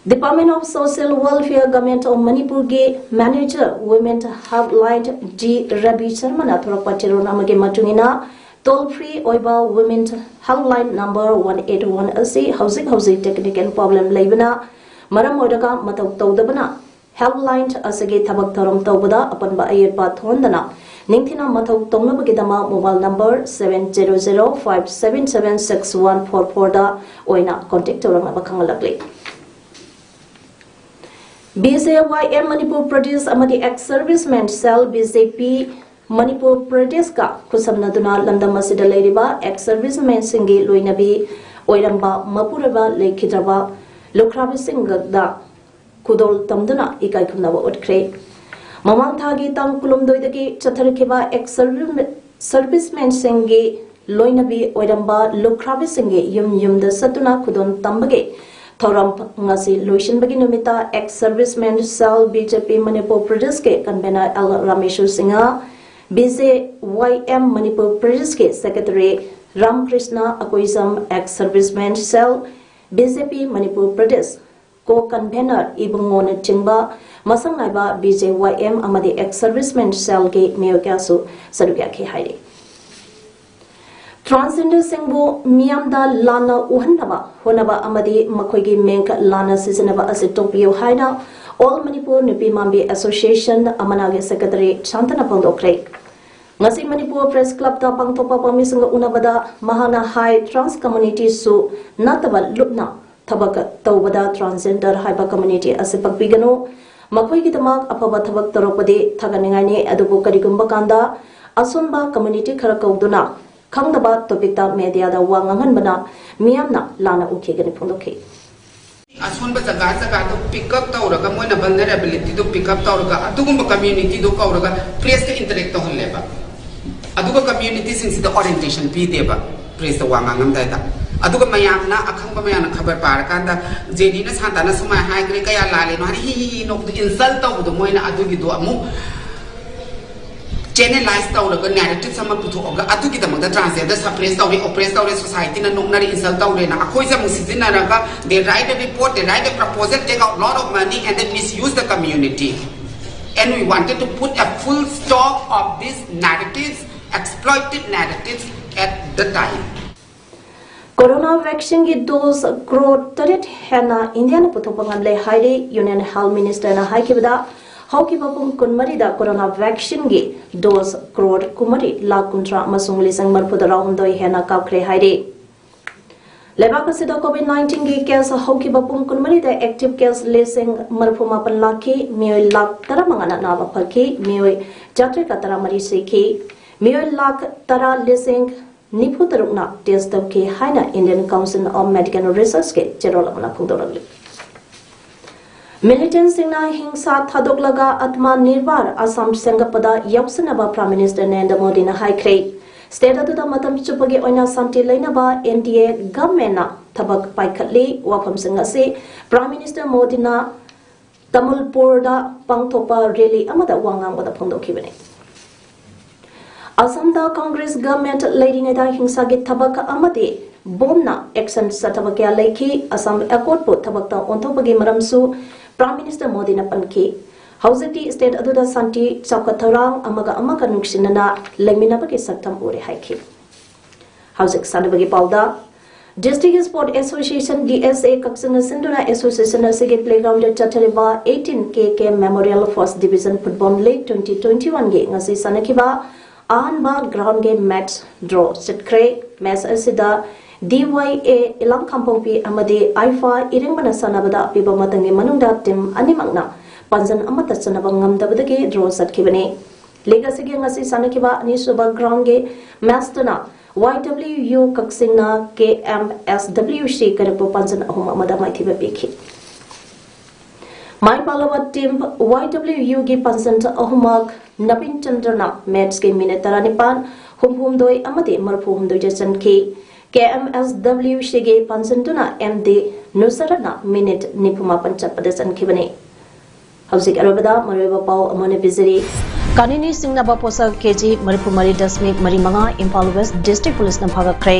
Department of Social Welfare, Government of ꯃꯅꯤꯄꯨꯔꯒꯤ Manager Women Helpline G Rabi ꯁꯔꯃꯅ ꯊꯣꯔꯛꯄ ꯆꯦꯔꯣꯜ ꯑꯃꯒꯤ ꯃꯇꯨꯡ ꯏꯟꯅ, toll free ꯑꯣꯏꯕ Women Helpline number one eight one ꯑꯁꯤ ꯍꯧꯖꯤꯛ ꯍꯧꯖꯤꯛ technical problem ꯂꯩꯕꯅ ꯃꯔꯝ ꯑꯣꯏꯔꯒ ꯃꯊꯧ ꯇꯧꯗꯕꯅ helpline ꯑꯁꯤꯒꯤ ꯊꯕꯛ ꯊꯧꯔꯝ ꯇꯧꯕꯗ ꯑꯄꯟꯕ ꯑꯌꯦꯠꯄ ꯊꯣꯛꯍꯟꯗꯅ ꯅꯤꯡꯊꯤꯅ ꯃꯊꯧ ꯇꯧꯅꯕꯒꯤꯗꯃꯛ mobile number seven zero zero five seven seven six one four four ꯗ ꯑꯣꯏꯅ contact ꯇꯧꯔꯛꯅꯕ ꯈꯪꯍꯜꯂꯛꯂꯤ꯫ B J Y M Manipur Pradesh ꯑꯃꯗꯤ ex servicemen cell B J P Manipur Pradeshꯀ ꯈꯨꯠꯁꯝꯅꯗꯨꯅ ꯂꯝꯗꯝ ꯑꯁꯤꯗ ꯂꯩꯔꯤꯕ ex servicemenꯁꯤꯡꯒꯤ ꯂꯣꯏꯅꯕꯤ ꯑꯣꯏꯔꯝꯕ ꯃꯄꯨꯔꯣꯏꯕ ꯂꯩꯈꯤꯗ꯭ꯔꯕ ꯂꯨꯈ꯭ꯔꯥꯕꯤꯁꯤꯡꯗ ꯈꯨꯗꯣꯜ ꯇꯝꯗꯨꯅ ꯏꯀꯥꯏ ꯈꯨꯝꯅꯕ ꯎꯠꯈ꯭ꯔꯦ꯫ ꯃꯃꯥꯡ ꯊꯥꯒꯤ ꯇꯥꯡ ꯀꯨꯟꯍꯨꯝꯗꯣꯏꯗꯒꯤ ꯆꯠꯊꯔꯛꯈꯤꯕ ex servicemenꯁꯤꯡꯒꯤ ꯂꯣꯏꯅꯕꯤ ꯑꯣꯏꯔꯝꯕ ꯂꯨꯈ꯭ꯔꯥꯕꯤꯁꯤꯡꯒꯤ ꯌꯨꯝ ꯌꯨꯝꯗ ꯆꯠꯇꯨꯅ ꯈꯨꯗꯣꯜ ꯇꯝꯕꯒꯤ ꯊꯧꯔꯝ ꯉꯁꯤ ꯂꯣꯏꯁꯤꯟꯕꯒꯤ ꯅꯨꯃꯤꯠꯇ ex servicemen cell B J P Manipur Pradeshꯀꯤ convener L Rameshu Singha, B J Y M Manipur Pradeshꯀꯤ secretary Ramkrishna Akoijam, ex servicemen cell B J P Manipur Pradesh co convener ꯏꯕꯨꯡꯉꯣꯅꯆꯤꯡꯕ ꯃꯁꯛ ꯅꯥꯏꯕ B J Y M ꯑꯃꯗꯤ ex servicemen cellꯒꯤ ꯃꯤꯑꯣꯏ ꯀꯌꯥꯁꯨ ꯁꯔꯨꯛ ꯌꯥꯈꯤ ꯍꯥꯏꯔꯤ꯫ Transgenderꯁꯤꯡꯕꯨ ꯃꯤꯌꯥꯝꯗ ꯂꯥꯟꯅ ꯎꯍꯟꯅꯕ ꯍꯣꯠꯅꯕ ꯑꯃꯗꯤ ꯃꯈꯣꯏꯒꯤ ꯃꯤꯡ ꯂꯥꯟꯅ ꯁꯤꯖꯤꯟꯅꯕ ꯑꯁꯤ ꯇꯣꯛꯄꯤꯌꯨ ꯍꯥꯏꯅ All Manipur Nupi Mambi Association, ꯑꯃꯅꯥꯒꯤ secretary ꯁꯥꯟꯇꯅ ꯐꯣꯡꯗꯣꯛꯈ꯭ꯔꯦ꯫ ꯉꯁꯤ ꯃꯅꯤꯄꯨꯔ Press Clubꯇ ꯄꯥꯡꯊꯣꯛꯄ ꯄꯥꯎꯃꯤꯁꯤꯡꯒ ꯎꯅꯕꯗ ꯃꯍꯥꯛꯅ ꯍꯥꯏ, trans communityꯁꯨ ꯅꯠꯇꯕ ꯂꯨꯞꯅ ꯊꯕꯛ ꯇꯧꯕꯗ transgender ꯍꯥꯏꯕ community ꯑꯁꯤ ꯄꯛꯄꯤꯒꯅꯨ꯫ ꯃꯈꯣꯏꯒꯤꯗꯃꯛ ꯑꯐꯕ ꯊꯕꯛ ꯇꯧꯔꯛꯄꯗꯤ ꯊꯥꯒꯠꯅꯤꯡꯉꯥꯏꯅꯤ, ꯑꯗꯨꯕꯨ ꯀꯔꯤꯒꯨꯝꯕ ꯀꯥꯟꯗ ꯑꯁꯣꯟꯕ community ꯈꯔ ꯀꯧꯗꯨꯅ ꯈꯪꯗꯕ ꯇꯣꯄꯤꯛꯇ ꯃꯦꯗꯤꯌꯥꯗ ꯋꯥ ꯉꯥꯡꯍꯟꯕꯅ ꯃꯤꯌꯥꯝꯅ ꯂꯥꯟꯅ ꯎꯈꯤꯒꯅꯤ ꯐꯣꯡꯗꯣꯛꯈꯤ꯫ ꯑꯁꯣꯟꯕ ꯖꯒꯥ ꯖꯒꯥꯗꯣ ꯄꯤꯛ ꯑꯞ ꯇꯧꯔꯒ, ꯃꯣꯏꯅ ꯚꯜꯅꯔꯦꯕꯤꯂꯤꯇꯤꯗꯣ ꯄꯤꯛ ꯑꯞ ꯇꯧꯔꯒ, ꯑꯗꯨꯒꯨꯝꯕ ꯀꯝꯃ꯭ꯌꯨꯅꯤꯇꯤꯗꯣ ꯀꯧꯔꯒ ꯄ꯭ꯔꯦꯁꯇ ꯏꯟꯇꯔꯦꯛ ꯇꯧꯍꯜꯂꯦꯕ꯫ ꯑꯗꯨꯒ ꯀꯝꯃ꯭ꯌꯨꯅꯤꯇꯤꯁꯤꯡꯁꯤꯗ ꯑꯣꯔꯤꯌꯦꯟꯇꯦꯁꯟ ꯄꯤꯗꯦꯕ ꯄ꯭ꯔꯦꯁꯇ ꯋꯥ ꯉꯥꯡꯉꯝꯗꯥꯏꯗ꯫ ꯑꯗꯨꯒ ꯃꯌꯥꯝꯅ, ꯑꯈꯪꯕ ꯃꯌꯥꯝꯅ ꯈꯕꯔ ꯄꯥꯔꯀꯥꯟꯗ, "ꯖꯦꯅꯤꯅ ꯁꯥꯟꯇꯥꯅ ꯁꯨꯃꯥꯏꯅ ꯍꯥꯏꯈ꯭ꯔꯦ, ꯀꯌꯥ ꯂꯥꯜꯂꯦꯅꯣ" ꯍꯥꯏꯅ ꯍꯤ ꯍꯤ ꯍꯤ ꯅꯣꯛꯄꯗꯣ, ꯏꯟꯁꯜ ꯇꯧꯕꯗꯣ, ꯃꯣꯏꯅ ꯑꯗꯨꯒꯤꯗꯣ ꯑꯃꯨꯛ ꯆꯦꯅꯦꯂꯥꯏꯁ ꯇꯧꯔꯒ, ꯅꯦꯔꯦꯇꯤꯚꯁ ꯑꯃ ꯄꯨꯊꯣꯛꯑꯒ, ꯑꯗꯨꯒꯤꯗꯃꯛꯇ ꯇ꯭ꯔꯥꯟꯁꯖꯦꯟꯗꯔ ꯁꯄ꯭ꯔꯦꯁ ꯇꯧꯔꯦ, ꯑꯣꯄ꯭ꯔꯦꯁ ꯇꯧꯔꯦ, ꯁꯣꯁꯥꯏꯇꯤꯅ ꯅꯣꯛꯅꯔꯦ, ꯏꯟꯁꯜ ꯇꯧꯔꯦꯅ ꯑꯩꯈꯣꯏꯁꯦ ꯑꯃꯨꯛ ꯁꯤꯖꯤꯟꯅꯔꯒ, they write a report, they write a proposal, take out lot of money and they misuse the community. And we wanted to put a full stop of these narratives, exploitive narratives at the time. Corona ꯚꯦꯛꯁꯤꯟꯒꯤ dose crore ꯇꯔꯦꯠ ꯍꯦꯟꯅ ꯏꯟꯗꯤꯌꯥꯅ ꯄꯨꯊꯣꯛꯄ ꯉꯝꯂꯦ ꯍꯥꯏꯔꯤ꯫ Union health ꯃꯤꯅꯤꯁꯇꯔꯅ ꯍꯥꯏꯈꯤꯕꯗ, ꯍꯧꯈꯤꯕ ꯄꯨꯡ ꯀꯨꯟꯃꯔꯤꯗ corona ꯚꯦꯛꯁꯤꯟꯒꯤ ꯗꯣꯁ ꯀ꯭ꯔꯣꯔ ꯀꯨꯟꯃꯔꯤ ꯂꯥꯈ ꯀꯨꯟꯊ꯭ꯔꯥ ꯑꯃꯁꯨꯡ ꯂꯤꯁꯤꯡ ꯃꯔꯤꯐꯨ ꯇꯔꯥꯍꯨꯝꯗꯣꯏ ꯍꯦꯟꯅ ꯀꯥꯞꯈ꯭ꯔꯦ ꯍꯥꯏꯔꯤ꯫ ꯂꯩꯕꯥꯛ ꯑꯁꯤꯗ ꯀꯣꯚꯤꯗ ꯅꯥꯏꯟꯇꯤꯟꯒꯤ ꯀꯦꯁ ꯍꯧꯈꯤꯕ ꯄꯨꯡ ꯀꯨꯟꯃꯔꯤꯗ ꯑꯦꯛꯇꯤꯚ ꯀꯦꯁ ꯂꯤꯁꯤꯡ ꯃꯔꯤꯐꯨ ꯃꯥꯄꯟ ꯂꯥꯛꯈꯤ꯫ ꯃꯤꯑꯣꯏ ꯂꯥꯈ ꯇꯔꯥꯃꯉꯥꯅ ꯅꯥꯕ ꯐꯈꯤ꯫ ꯃꯤꯑꯣꯏ ꯆꯥꯇ꯭ꯔꯦꯠꯀ ꯇꯔꯥꯃꯔꯤ ꯁꯤꯈꯤ꯫ ꯃꯤꯑꯣꯏ ꯂꯥꯈ ꯇꯔꯥ ꯂꯤꯁꯤꯡ ꯅꯤꯐꯨ ꯇꯔꯨꯛꯅ ꯇꯦꯁ ꯇꯧꯈꯤ ꯍꯥꯏꯅ Indian Council of Medical Researchꯀꯤ ꯆꯦꯔꯣꯜ ꯑꯃꯅ ꯐꯣꯡꯗꯣꯔꯛꯂꯤ꯫ ꯃꯤꯂꯤꯇꯦꯟꯠꯁꯤꯡꯅ ꯍꯤꯡꯁꯥ ꯊꯥꯗꯣꯛꯂꯒ ꯑꯥꯇꯃ ꯅꯤꯔꯚꯔ ꯑꯁꯥꯝ ꯁꯦꯝꯒꯠꯄꯗ ꯌꯥꯎꯁꯤꯟꯅꯕ Prime Minister ꯅꯔꯦꯟꯗ꯭ꯔ ꯃꯣꯗꯤꯅ ꯍꯥꯏꯈ꯭ꯔꯦ꯫ ꯁ꯭ꯇꯦꯠ ꯑꯗꯨꯗ ꯃꯇꯝ ꯆꯨꯞꯄꯒꯤ ꯑꯣꯏꯅ ꯁꯥꯟꯇꯤ ꯂꯩꯅꯕ N D A ꯒꯚꯔꯟꯃꯦꯟꯠꯅ ꯊꯕꯛ ꯄꯥꯏꯈꯠꯂꯤ꯫ ꯋꯥꯐꯝꯁꯤꯡ ꯑꯁꯤ Prime Minister ꯃꯣꯗꯤꯅ ꯇꯥꯃꯨꯜꯄꯨꯔꯗ ꯄꯥꯡꯊꯣꯛꯄ ꯔꯦꯂꯤ ꯑꯃꯗ ꯋꯥ ꯉꯥꯡꯕꯗ ꯐꯣꯡꯗꯣꯛꯈꯤꯕꯅꯤ꯫ ꯑꯁꯥꯝꯗ ꯀꯪꯒ꯭ꯔꯦꯁ ꯒꯚꯔꯟꯃꯦꯟꯠ ꯂꯩꯔꯤꯉꯩꯗ ꯍꯤꯡꯁꯥꯒꯤ ꯊꯕꯛ ꯑꯃꯗꯤ ꯕꯣꯝꯅ ꯑꯦꯛꯁꯟ ꯆꯠꯊꯕ ꯀꯌꯥ ꯂꯩꯈꯤ꯫ ꯑꯁꯥꯝ ꯑꯦꯀꯣꯔꯗꯄꯨ ꯊꯕꯛꯇ ꯑꯣꯟꯊꯣꯛꯄꯒꯤ ꯃꯔꯝꯁꯨ Prime Minister ꯃꯣꯗꯤꯅ ꯄꯟꯈꯤ꯫ ꯍꯧꯖꯤꯛꯇꯤ ꯁ꯭ꯇꯦꯠ ꯑꯗꯨꯗ ꯁꯥꯟꯇꯤ, ꯆꯥꯎꯈꯠ ꯊꯧꯔꯥꯡ, ꯑꯃꯒ ꯑꯃꯒ ꯅꯨꯡꯁꯤꯅꯅ ꯂꯩꯃꯤꯟꯅꯕꯒꯤ ꯁꯛꯇꯝ ꯎꯔꯦ ꯍꯥꯏꯈꯤ꯫ ꯍꯧꯖꯤꯛ ꯁꯥꯟꯅꯕꯒꯤ ꯄꯥꯎꯗ꯫ District Sport Association, D S A, ꯀꯛꯆꯤꯡꯅ ꯁꯤꯟꯗꯨꯅ ꯑꯦꯁꯣꯁꯤꯌꯦꯁꯟ ꯑꯁꯤꯒꯤ ꯄ꯭ꯂꯦꯒ꯭ꯔꯥꯎꯟꯗ ꯆꯠꯊꯔꯤꯕ eighteen K K Memorial First Division Football League twenty twenty-oneꯒꯤ ꯉꯁꯤ ꯁꯥꯟꯅꯈꯤꯕ ꯑꯍꯥꯟꯕ ꯒ꯭ꯔꯥꯎꯟꯒꯤ ꯃꯦꯠꯆ ꯗ꯭ꯔꯣ ꯆꯠꯈ꯭ꯔꯦ꯫ ꯃꯦꯠꯆ ꯑꯁꯤꯗ D Y A ꯏꯂꯥꯡ ꯈꯥꯡꯄꯣꯛꯄꯤ ꯑꯃꯗꯤ ꯑꯥꯏꯐꯥ ꯏꯔꯤꯡꯕꯅ ꯁꯥꯟꯅꯕꯗ ꯑꯄꯤꯕ ꯃꯇꯝꯒꯤ ꯃꯅꯨꯡꯗ ꯇꯤꯝ ꯑꯅꯤꯃꯛꯅ ꯄꯥꯟꯖꯟ ꯑꯃꯠꯇ ꯆꯟꯅꯕ ꯉꯝꯗꯕꯗꯒꯤ ꯗ꯭ꯔꯣ ꯆꯠꯈꯤꯕꯅꯤ꯫ ꯂꯤꯒ ꯑꯁꯤꯒꯤ ꯉꯁꯤ ꯁꯥꯟꯅꯈꯤꯕ ꯑꯅꯤꯁꯨꯕ ꯒ꯭ꯔꯥꯎꯟꯒꯤ ꯃꯦꯆꯇꯨꯅ ꯋꯥꯏ ꯗꯕ꯭ꯂꯤꯌꯨ ꯌꯨ ꯀꯛꯆꯤꯡꯅ ꯀꯦ ꯑꯦꯝ ꯑꯦꯁ ꯗꯕ꯭ꯂꯤꯌꯨ ꯁꯤ ꯀꯩꯔꯛꯄꯨ ꯄꯥꯟꯖꯟ ꯑꯍꯨꯝ ꯑꯃꯗ ꯃꯥꯏꯊꯤꯕ ꯄꯤꯈꯤ꯫ ꯃꯥꯏ ꯄꯥꯛꯂꯕ ꯇꯤꯝ ꯋꯥꯏ ꯗꯕ꯭ꯂꯤꯌꯨ ꯌꯨꯒꯤ ꯄꯥꯟꯖꯟ ꯑꯍꯨꯝꯃꯛ ꯅꯕꯤꯟ ꯆꯟꯗ꯭ꯔꯅ ꯃꯦꯆꯀꯤ ꯃꯤꯅꯤꯠ ꯇꯔꯥꯅꯤꯄꯥꯟ, ꯍꯨꯝꯐꯨꯍꯨꯝꯗꯣꯏ ꯑꯃꯗꯤ ꯃꯔꯤꯐꯨꯍꯨꯝꯗꯣꯏꯗ ꯆꯟꯈꯤ꯫ ꯀꯦ ꯑꯦꯝ ꯑꯦꯁ ꯗꯕ꯭ꯂꯤꯌꯨ ꯁꯤꯒꯤ ꯄꯥꯟꯖꯟꯗꯨꯅ ꯑꯦꯝ ꯗꯤ ꯅꯨꯁꯔꯠꯅ ꯃꯤꯅꯤꯠ ꯅꯤꯐꯨꯃꯥꯄꯟ ꯆꯠꯄꯗ ꯆꯟꯈꯤꯕꯅꯤ꯫ ꯍꯧꯖꯤꯛ ꯑꯔꯣꯏꯕꯗ ꯃꯔꯨꯑꯣꯏꯕ ꯄꯥꯎ ꯑꯃꯅ ꯄꯤꯖꯔꯤ꯫ ꯀꯥꯅꯤꯅꯤ ꯁꯤꯡꯅꯕ ꯄꯣꯠꯁꯛ ꯀꯦꯖꯤ ꯃꯔꯤꯐꯨ ꯃꯔꯤ ꯗꯁꯃꯤꯛ ꯃꯔꯤ ꯃꯉꯥ ꯏꯝꯐꯥꯜ ꯋꯦꯁ ꯗꯤꯁꯇ꯭ꯔꯤꯛ ꯄꯨꯂꯤꯁꯅ ꯐꯥꯒꯠꯈ꯭ꯔꯦ꯫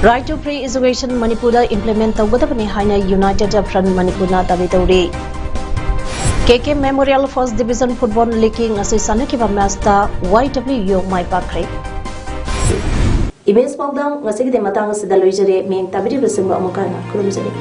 Right to Free Education ꯃꯅꯤꯄꯨꯔꯗ implement ꯇꯧꯒꯗꯕꯅꯤ ꯍꯥꯏꯅ United Front ꯃꯅꯤꯄꯨꯔꯅ ꯗꯥꯕꯤ ꯇꯧꯔꯤ꯫ ꯀꯦ ꯀꯦ Memorial First Division Football Leagueꯀꯤ ꯉꯁꯤ ꯁꯥꯟꯅꯈꯤꯕ ꯃꯦꯆꯇ ꯋꯥꯏ ꯗꯕ꯭ꯂꯤꯌꯨ ꯌꯨ ꯃꯥꯏ ꯄꯥꯛꯈ꯭ꯔꯦ꯫ ꯏꯃꯦꯖ ꯄꯥꯎꯗꯝ ꯉꯁꯤꯒꯤꯗꯤ ꯃꯇꯥꯡ ꯑꯁꯤꯗ ꯂꯣꯏꯖꯔꯦ꯫ ꯃꯤꯠꯌꯦꯡ ꯇꯥꯕꯤꯔꯤꯕꯁꯤꯡꯕꯨ ꯑꯃꯨꯛ ꯍꯟꯅ ꯈꯨꯔꯨꯝꯖꯔꯤ꯫